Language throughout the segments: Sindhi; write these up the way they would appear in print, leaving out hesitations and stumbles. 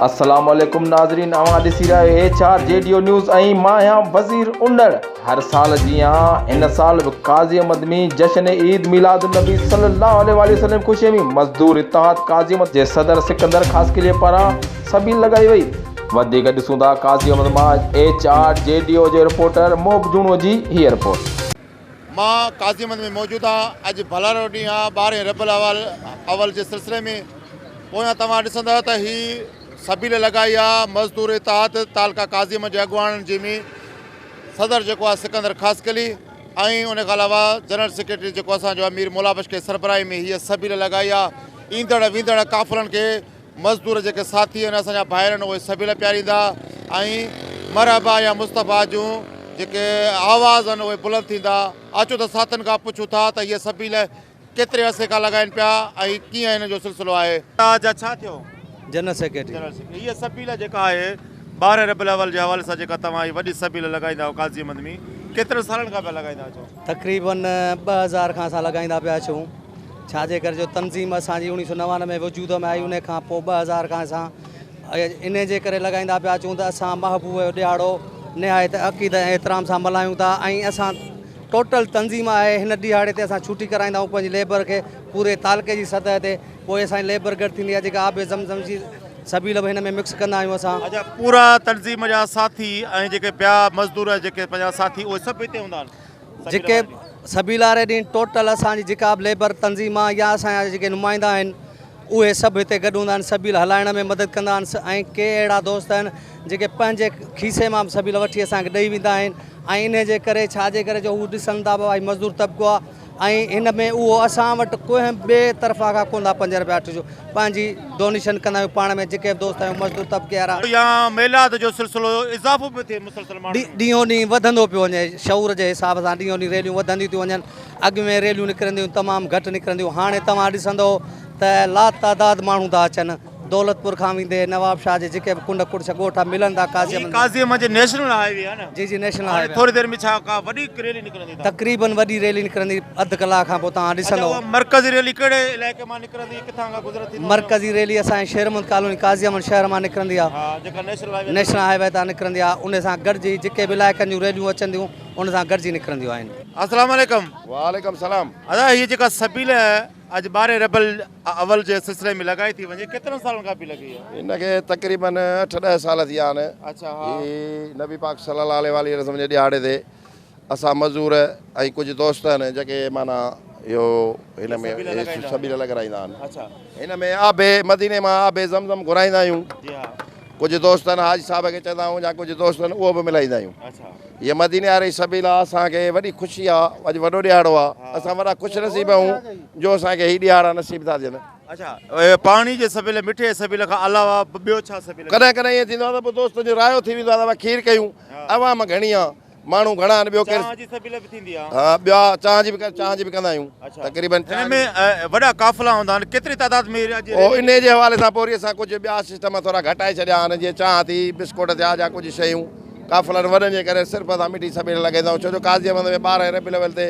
السلام عليڪم ناظرين اوهان ڏسي رهيا آهيو H R G D O news ۽ مان آهيان وزير انڙ هر سال جيان هن سال به قاضي احمد ۾ جشن عيد ميلاد النبي صلي الله عليه واٰله وسلم خوشي ۾ مزدور اتحاد قاضي احمد جي صدر سڪندر خاصخيلي پاران سبيل لڳائي وئي وڌيڪ ڏسون ٿا قاضي احمد مان ايڇ آر جي ڊي او جي رپورٽر محب جوڻو جي هيء رپورٽ. مان قاضي احمد ۾ موجود آهيان اڄ ڀلارو ڏينهن آهي ٻارهين ربع الاول اول جي سلسلي ۾ پويان توهان ڏسندا ته هي سبيل لڳائي آهي مزدور اتحاد تعلقه قاضي احمد جي اڳواڻن جي ۾ صدر جيڪو آهي سڪندر خاصخيلي ۽ ان کان علاوه جنرل سيڪريٽري جيڪو اسان جو امير مولا بخش کي سربراهي ۾ هيء سبيل لڳائي آهي ايندڙ ويندڙ قافلن کي مزدور جيڪي ساٿي آهن اسان جا ڀائر آهن اهي سبيل پياريندا ۽ مرحبا يا مصطفيٰ جون جيڪي آواز آهن اهي بلند ٿيندا. اچو ته ساٿين کان پڇون ٿا ته هيء سبيل ڪيتري عرصي کان لڳائين پيا ۽ ڪيئن هن جو سلسلو آهي. جا ڇا ٿيو؟ General secretary. جنرل سيڪريٽري هيء سبيل جيڪا آهي ٻارهين ربيع الاول جي حوالي سان جيڪا توهان هي وڏي سبيل لڳائيندا آهيو قاضي احمد ۾ ڪيترن سالن کان پيا لڳائيندا اچو؟ تقريبن 2000 کان اسان لڳائيندا پيا اچون. ڇا جي ڪري جو تنظيم اسان جي اوڻيهه سو 99 ۾ وجود ۾ آئي انهي کان پوء 2000 کان اسان انهي جي ڪري لڳائيندا پيا اچون ته اسان محبوب جو ڏهاڙو نهايت عقيدت ۽ احترام سان ملهايون ٿا ۽ اسان ٽوٽل تنظيم آهي هن ڏهاڙي تي اسان ڇٽي ڪرائيندا آهيون پنهنجي ليبر کي پوري تعلقي جي سطح تي پوء اسان جي ليبر گڏ ٿيندي آهي جيڪا آب زم زم جي سبيل به هن ۾ مڪس ڪندا آهيون اسان. اڇا پورا تنظيم جا ساٿي ۽ جيڪي ٻيا مزدور جيڪي پنهنجا ساٿي اهي سڀ هتي هوندا آهن. جيڪي سبيل واري ڏينهن ٽوٽل اسان جي جيڪا به ليبر تنظيم آ يا اسان جا جيڪي نمائندا آهن اهي سڀ هتي گڏ هوندا آهن سبيل هلائڻ ۾ مدد ڪندا آهن ۽ ڪي اهڙا دوست آهن جيڪي پنهنجي کيسي مان به سبيل وٺي اسان کي ڏئي ويندا آهن ۽ انهي جي ڪري ڇا جي ڪري جو هو ڏسن ٿا بابا هي مزدور طبقو آ ۽ هن ۾ اهو اسان وٽ ڪنهن ٻئي طرفان کان ڪونه ٿا پنج رپيا اٺ جو پنهنجي ڊونيشن ڪندا آهيون پاڻ ۾ جيڪي به دوست آهيون مزدور طبقي وارا. يا ميلاد جو سلسلو اضافو پيو ٿئي مسلسل ماڻهن ۾. ڏينهون ڏينهن وڌندو پيو وڃي شعور جي حساب سان ڏينهون ڏينهن ريليون وڌنديون ٿيون وڃن اڳ ۾ ريليون نڪرنديون هيون تمام گهٽ نڪرنديون هاڻي توهان ڏسندو ته لاتعداد ماڻهو ٿا اچن دولتپور کان ويندي نوابشاهه جي جيڪي به ڪنڊ ڪڙڇ ڳوٺ ملن ٿا قاضي هي احمد قاضي احمد جي نيشنل هاء وي آهي نه؟ جي جي نيشنل هاء هاڻي وي ٿوري دير ۾ ڇا ڪا وڏي ريلي نڪرندي اتان؟ تقريبن وڏي ريلي نڪرندي اڌ ڪلاڪ کان پوء توهان اڇا ڏسندو. اها مرڪزي ريلي ڪهڙي علائقي مان نڪرندي ڪٿان کان گذر ٿيندو؟ مرڪزي ريلي اسان جي شير محمد ڪالوني قاضي احمد شهر مان نڪرندي آهي. ها جيڪا national high V national high V تان نڪرندي آهي ان سان گڏجي جيڪي به علائقن جون ريليون اچن ٿيون ان سان گڏجي نڪرنديون آهن. السلام عليڪم. وعليڪم السلام. ادا هي جيڪا سبيل اڄ ٻارهين ربيع الاول جي سلسلي ۾ لڳائي ٿي وڃي ڪيترن سالن کان پئي لڳي آهي؟ ان کي تقريبن اٺ ڏهه سال ٿي ويا آهن. اڇا ها. هي نبي پاڪ صلي الله عليه واٰله وسلم جي ڏهاڙي تي اسان مزور ۽ ڪجهه دوست آهن جيڪي معنيٰ اهو هن ۾ سبيل لڳرائيندا آهن. اڇا. هن ۾ آب مديني مان آب زم زم گهرائيندا آهيون. جي ها. ڪجهه دوست آهن حاجي صاحب کي چوندا آهيون يا ڪجهه دوست آهن اهو به ملائيندا آهيون. اڇا. هيء مديني واري سبيل آ اسان کي وڏي خوشي آ اڄ وڏو ڏهاڙو آ اسان وڏا خوش نصيب آهيون جو اسان کي هي ڏهاڙا نصيب ٿا ٿين. اڇا پاڻي جي سبيل مٺي سبيل کان علاوه ٻيو ڇا سبيل؟ ڪڏهن ڪڏهن ائين ٿيندو آ ته پوء دوستن جو رايو ٿي ويندو آ ته ڀا کير ڪيون عوام گهڻي آ ماڻهو گهڻا آهن ٻيو ڪير چانهه جي سبيل به ٿيندي آ. ها ٻيا چانهه جي به چانهه جي به ڪندا آهيون تقريبن هن ۾ وڏا قافلا هوندا آهن ڪيتري تعداد ۾ اڄ او انهي جي حوالي سان پوء وري اسان ڪجهه ٻيا سسٽم ٿورا گهٽائي ڇڏيا آهن جيئن چانهه ٿي بسڪوٽ ٿيا يا ڪجهه شيون قافلن وڏن جي ڪري صرف اسان مٺي سبيل لڳائيندا آهيون ڇو جو قاضي احمد ۾ 12 ربيع الاول تي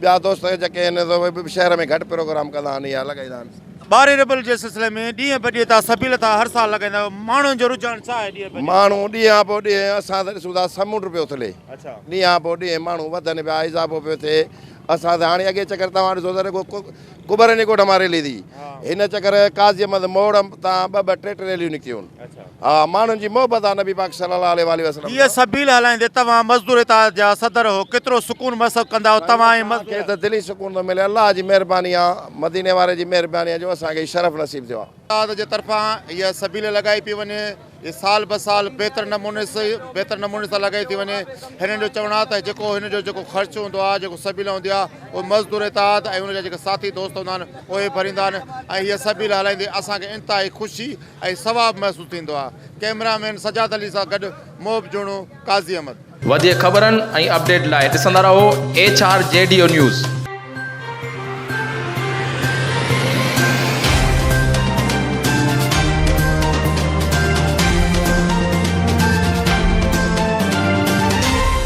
ٻيا دوست جيڪي آهن سو اهي به شهر ۾ گهٽ پروگرام ڪندا آهن يا لڳائيندا آهن. ٻارهين ربيع الاول جي سلسلي ۾ ڏينهن به ڏينهن تان سبيل تان هر سال لڳائيندا آهيو ماڻهن جو رجحان ڇا آهي ڏينهن به ڏينهن؟ ماڻهو ڏينهن کان پوء ڏينهن اسان ته ڏسون ٿا سمنڊ پيو اٿلي ڏينهن کان پوء ڏينهن ماڻهو وڌن پيا اضافو پيو ٿئي اسان ته هاڻي اڳي چڪر توهان ڏسو ته رڳو ڪٻرن جي ڳوٺ مان ريلي ٿي هن چڪر قاضي احمد موڙ تان ٻه ٻه ٽي ٽي ريليون نڪتيون ها ماڻهن جي محبت آ نبي پاڪ صلي الله عليه واٰله وسلم هيء سبيل هلائيندي توهان مزدور اتحاد جا صدر هو ڪيترو سڪون محسوس ڪندا آهيو توهان ۽ مزدور کي ته دلي سڪون ٿو ملي الله جي مهرباني آ مديني واري جي مهرباني آ جو اسان کي هي شرف نصيب ٿيو آ. اتحاد جي طرفان هيء سبيل لڳائي پئي وڃي هي سال به سال بهتر نموني بهتر نموني سان لڳائي ٿي وڃي هنن جو چوڻ آهي ته جيڪو هن جو جيڪو خرچ هوندو آهي جيڪو سبيل هوندي آهي اهو مزدور اتحاد ۽ ان جا جيڪي ساٿي دوست هوندا آهن اهي ڀريندا آهن ۽ هيء سبيل هلائيندي اسان کي انتهائي خوشي ۽ ثواب محسوس ٿيندو آهي ڪئميرا مين سجاد علي سان گڏ محب جوڻو، قاضي احمد. وڌيڪ خبرن ۽ اپڊيٽ لاء ڏسندا رهو H R G D O news.